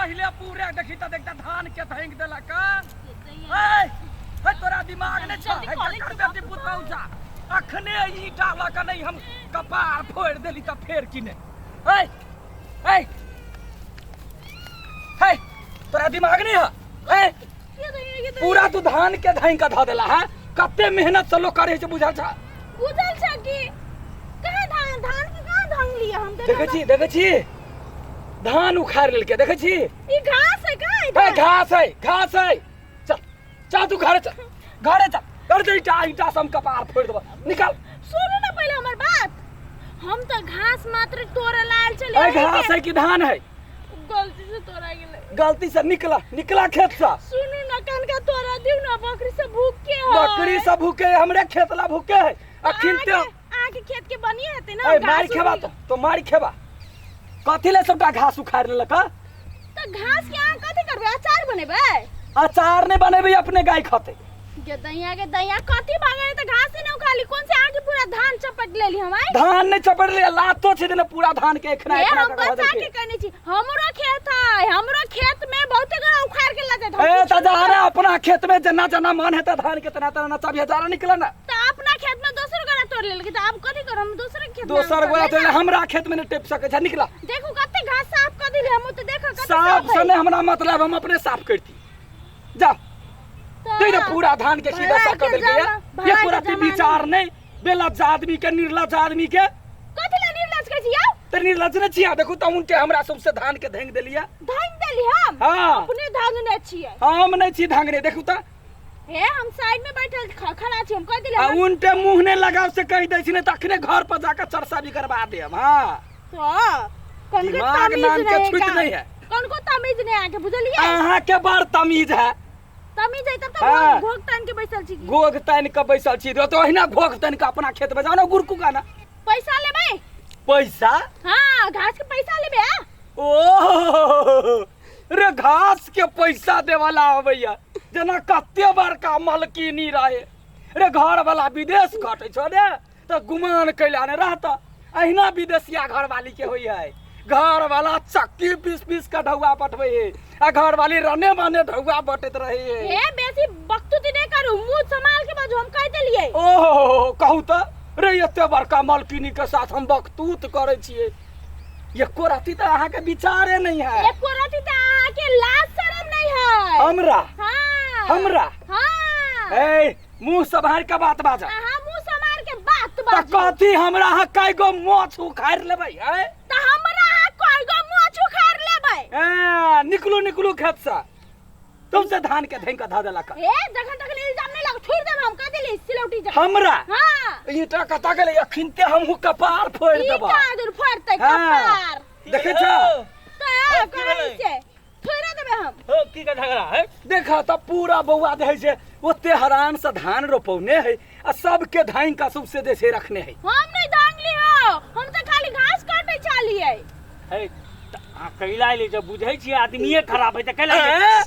पहिले पूरे देखी त देखता धान के धैंग देलक ए हे तोरा दिमाग नै छ जल्दी हे कॉलेज ककर से बेटी पुतहु जा अखने ईटा लऽ कऽ नहि हम कपार फोड़ि देली तऽ फेर की नहि ए ए हे तोरा दिमाग नहीं है ए पूरा तू धान के धान का धऽ देला है कते मेहनत से लोग करे छै बुझल छ बुझल छ कि कहाँ धान धान के कहाँ धान लिया हम देखै छी देखै छी धान उखाड़ लेलकै देखै छी ई घास है कहाँ है ए धान? घास है घास है चल चल तू घरे चल घरे चल कर दे ईटा ईटा से हम कपार फोड़ देबो निकाल सुनू ना पहले हमर बात हम तो घास मात्र तोड़े लायल छलियै ए घास है कि धान है गलती से तोड़ा गेलै गलती से निकला निकला खेत से सुनू ना कनका तोड़ा दिउ ना बकरी सब भूख के है बकरी सब भूखे है, हमरे खेत ला भूखे है अखिन ते अहाँके खेत के बनी हेतै ना ए घास मारि खेबा उखड़ि- तो तो मारि खेबा कथी ले सबटा घास उखाड़ लेलक हँ? तऽ घास के अहाँ कथी करबै अचार बनेबै अचार नहीं बनेबै अपने गाय खते गे दैया के दैया कथी भागे तऽ घास ही नहीं उखाली कौन से अहाँके पूरा धान चपट लेली हम आइ धान नहीं चपड़ ले लातो छै देने पूरा धान के एखना हे एखना हम के बचा के कहने छी हमरो खेत है हमरो खेत में बहुते गोरा उखाड़ के लऽ जाइत हम ए कुछो त जा नहीं रे अपना खेत में जना जना मन हेतै धान के तना तना नचाबिहे जा रे निकल ना तऽ अपना खेत में दोसर गोरा तोड़ लेलकै तऽ आब कथी करब हम दोसर के खेत में दोसर हम गोरा करबै तो ना। हमरा खेत में नहीं टेप सकै छै निकला देखू कते घास साफ कऽ देली हम तऽ देखो कते साफ है। से नहीं हमरा मतलब हम अपने साफ करती जा तऽ देख ने पूरा धान के सीधा भलाई सा कर के देलकै या जमा- ये भलाई पूरा के ती जमाना। विचार नहीं बेलज्ज आदमी के निर्लज आदमी के कथी ला निर्लज कहै छी यौ तऽ निर्लज नहीं छिया देखू तऽ उनके हमरा सबसे धान के धेंग देलिया धांग देली हम हाँ। अपने धांगने छियै हम नहीं छी धांगने देखू तऽ हे हम साइड में बैठल खड़ा छी हम कह दिले आ उनटे मुंह ने लगाव से कहि दै छी ने तऽ अखने घर पर जाकर चर्चा भी करवा देब हाँ तो कौन के दिमाग तमीज नाम के नहीं छूत का? नहीं है। कौन को तमीज नहीं आके बुझलिए अहाँ के बड़ तमीज है तमीज है तब तो हाँ। घोघ तान के बैसल छी की। गोग तानि के बैसल छी तो ओहिना घोघ तानि के अपना खेत में जाओ ना गुरकू का ना पैसा लेबै पैसा हाँ घास के पैसा लेबै आ ओ रे घास के पैसा देवाला अबैया जेना कते बड़का मलकिनी रहे रे घर वाला विदेश घटे छो रे तऽ गुमान कैला ने रहता अहिना विदेशिया घरवाली के होइ है घर वाला चक्की पीस पीस के ढौआ पठबै है आ घरवाली रने मने ढौआ बटैत रहे है हे बेसी बकतूती नहीं करू मुंह संभाल के बाजू हम कह देलिए ओहो कहू तऽ रे एते बड़का मलकिनी के साथ हम बकतूत करै छियै एको रति तऽ अहाँके विचारे नहीं है एको रति त अहाँ के लाज शरम नहीं है हमरा हाँ हमरा हाँ ए मुंह सम्हार के बात बाजा अहाँ मुंह संभाल के बात तऽ बाजू कथी हमरा अहाँ कय गो मोछ उखाड़ि लेबै आँय त हमरा अहाँ कय गो मोछ उखाड़ लेबै ए, निकलू निकलू खेतसँ तुमसे धान के धैंक धऽ देलक हे जखन तक इल्जाम नहीं लग छोड़ देब हम कह देली सिलौटी जखन हमरा हाँ ईटा कतऽ गेलै अखिनते हमहूँ कपार फोड़ि ई देबऽ कहाँ दूर फोड़तै हाँ। कपार देखै छ तऽ की कहै भेलै? छै थोड़े देबै हम हो की का झगड़ा है देखा तऽ पूरा बौआ जे है से ओते हरान से धान रोपौने है आ सबके धान का सबसे जे छै रखने है हम नहीं धांगली हो हम तऽ खाली घास काटे छलियै है तऽ अहाँ कैला एली जब बुझै छियै आदमीए खराब है तऽ कैला एली? ए,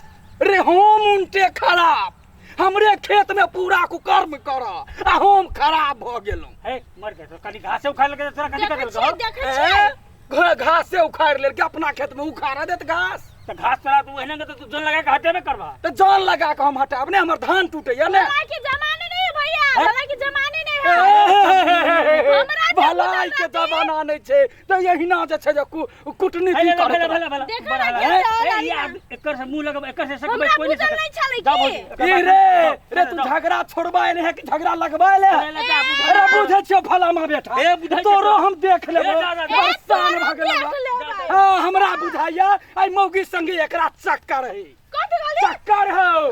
रे हम उनटे खराब हमरे खेत में पूरा कुकर्म कर आ हम खराब भ गेलहुँ है मर गए तो कनी घासे उखाड़ लेके तोरा कथी देखै कर छियै देलकौ देखै ए, छियै घासे उखाड़ लेलकै अपना खेत में उखाड़ देत घास तऽ घास तोरा तू एहने के तऽ तू जन लगा के हटेबे करबा तऽ जन लगा के हम हटाब ने हमर धान टूटैया ने भला के जमाने नहीं है भैया भला के जमाने नहीं है हमरा जे भलाई के बुझल रहती। जमाना नहीं छै तऽ एहिना जे छै जे कुटनीति भला करैत भला रहत। भला भला देखो बड़ा ना भला। के ए, ई जाओ आदमी एकर से मुंह लगब एकर से सकबै हमरा कोई नहीं बुझल सकत नहीं छलै जा की? भौजी, एकर ई बात रे जाओ, रे तू जाओ। झगड़ा छोड़बा एले है कि झगड़ा लगबा एले है ले, जा, बुझल अरे बुझै छियो फलामा बेटा ए, बुझै छियौ। तोरो हम देख लेबै ए, जा, जा, जा। परेशान ए, भऽ तोरो गेलौ देख लेबै। हाँ हमरा बुझाइया एहि मौगी संगे एकरा चक्कर है कथी कहली चक्कर हो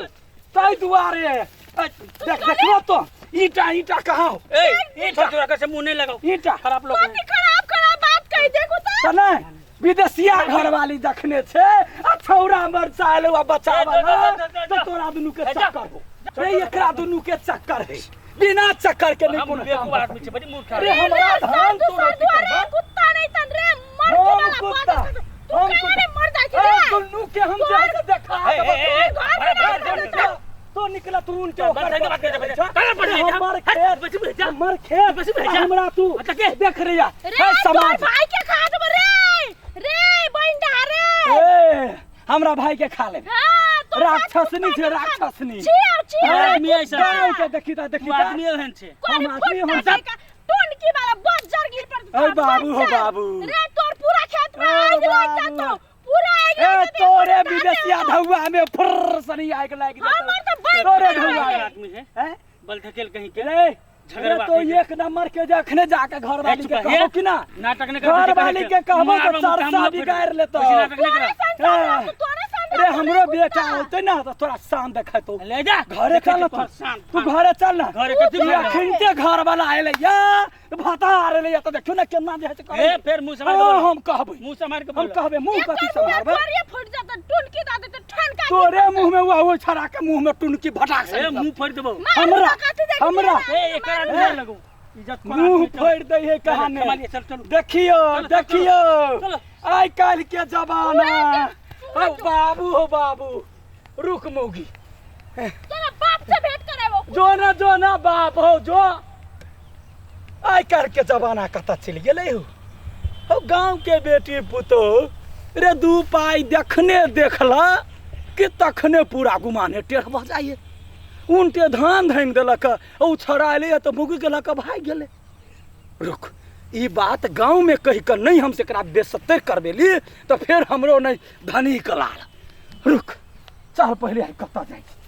ताहि दुआरे ए, देख देखलो तो ईटा ईटा कहाँ हो ए ई छोड़ एकर से मुंह नहीं लगाओ ईटा खराब लोग कथी खराब खराब बात कहि देखू तऽ तऽ नहि विदेशिया घरवाली दखने छै आ छौड़ा मरचा एलौ आ बचावा ए, जा, जा, जा, जा, तऽ जा। तोरा दुनू के ए, जा। चक्कर हो रे एकरा दुनू के चक्कर है बिना चक्कर के नहीं हम कोनो काम बेवकूफ आदमी छै बड़ी मूर्ख अरे आदमी। हमरा धान तू तोड़ै सर दुआरे कुत्ता नहीं तन रे मर हम के वाला कुत्ता, बात तू हम केना कुत्ता। नहीं मर जाइ ए, छै रे दुनू के हम जे है से देखा ए, ए, ए, ए, घर बड़ा, में बड़ा, ना बड़ा, रहता। तो निकला तू उनके बस, ओकर बस, पर बस, बस, छा। कहाँ पर अरे जा? हमर हट, खेत बस, बस, जा। हमर खेत बस, बस, जा। हमरा तू अच्छा, के? देख रे या रे हे तोर समाज भाई के खा देबो रे रे बंडा रे ए हमरा भाई के खा लेबे। हाँ, तोर राक्षसनी साथ छै, राक्षसनी। छियौ, छियौ। हैं? आदमी ऐसा छै। गाँव के देखी ता देखी तू ता। आदमी एहन छै। कोरी हम आदमी फुटता हम छै का, टोनकी वाला बज्जर गिर पर ओए बाबू हो बज्जर। बाबू। रे तोर पूरा खेत में ओ आगि लागि बाबू। जेतौ, पूरा आगि ए लागि जेतौ, तोरे पूरा विदेशिया जेतौ। धौआ में फुर्र सनी आगि लागि जेतौ। हमर तऽ बैठ तोरे गेल धौआ है। में। आदमी है हैं? बल धकेल कहीं के रे झगड़वा अरे तो कहीं के। एक नंबर के जखने जाके घर वाली चुप के रह, कहबो कि ना नाटक नहीं कर घर वाली के कहबो तो चरसा बिगाड़ लेतो। नाटक नहीं तोरे कर संसार हाँ। रहतौ, तोरे संसार अरे रहतौ, हमरो कुत्ता। बेटा होते ना तो तोरा शान देखेतो। ले जा घरे चल ना तू। शान तू घरे चल ना। घरे कथी तू भऽ गेल? अखनते घर वाला आएले या भतार एले या तो देखियो ना केना जे है से ए फेर मुंह समार के हाँ, बोल। हम कहबै। मुंह समार के हम बोल। कहबै मुंह एकर कथी मुँह सम्हारबै? तोरे फुटि जेतौ, टुनकी दऽ देतौ, ठनका तोरे मुंह में वो छड़ा के मुंह में टुनकी भटाक से ए मुंह फोड़ देबो। मारू हमरा तऽ कथी देखी हमरा ए एकर आदमी ए, लगू इज्जत खोला मुंह आदमी, चल। फोड़ दे है कहानी। संभालिए, चल चल देखियो चलो, चलो, देखियो चलो। आइ काल्हि के जमाना। हो बाबू हो बाबू रुक मौगी तोरा बाप से भेंट करेबो। जो ना जो ना बाप हो जो। आइ काल्हि के जमाना कतऽ चलि गेलै हो। हो गाँव के बेटी पुतोह रे दू पाइ देखने देखला कि तखने पूरा गुमाने टेढ़ भऽ जाइए। उनटे धान धानि देलक ओ छड़ा एलैए तऽ मौगी के लऽ कऽ भागि गेलै। रुक ई बात गाँव में कहि कऽ नहि हम से एकरा बेसत्तर करबेली तऽ फेर हमरो नहि धनी के लाल। रुक चल पहिले आइ कतऽ जाइ छी।